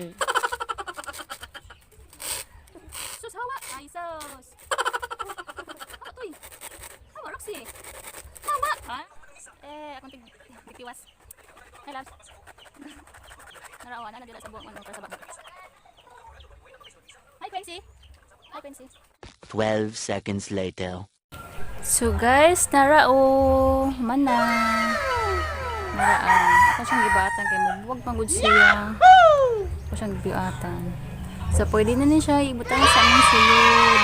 Jud. Sus, hawa! Ay, sus! Atoy! Hawa, Roxy! Hawa! Ha? Eh, akong tigtiwas. Hi, loves. Narawa na, nadila sa buong ano, para sa baba. Hi, Quincy! Hi, Quincy. 12 seconds later. So guys, nara o mana. Nara ah. Ako siyang gibuhatan kay mabuwag man gud siya. Ako siyang gibuhatan. So pwede na ni siya ibutang sa among sulod.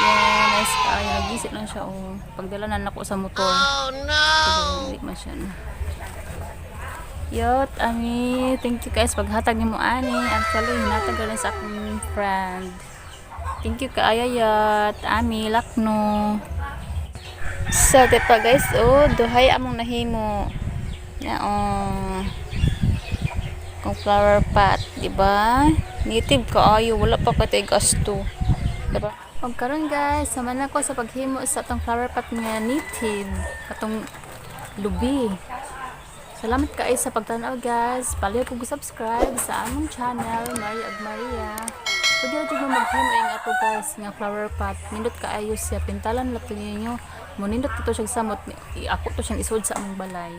Yeah, nice kaayo. Nagisi lang siya oh. Pagdala na nako sa motor. Oh no. Hindi man siya. No. Yot, ami, thank you guys paghatag nimo ani. Actually, hinatag rin sa akong friend. Thank you kaayo, Yot. Ami, Lakno. So, diba guys, oh, duhay among nahimo. Na, oh. Kung flower pot, di ba? Native kaayo, wala pa katay gasto. Diba? Og karon guys, sama na ko sa paghimo sa atong flower pot nga native, katong lubi. Salamat kaayo sa pagtan-aw, guys. Palihog kog subscribe sa among channel, Maria ug Maria. Pwede ra jud mo maghimo ang ato, guys, nga flower pot. Nindot kaayo siya, pintalan lang to ninyo. Munindot to siya samot, ako to siyang isod sa among balay.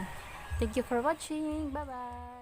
Thank you for watching. Bye bye.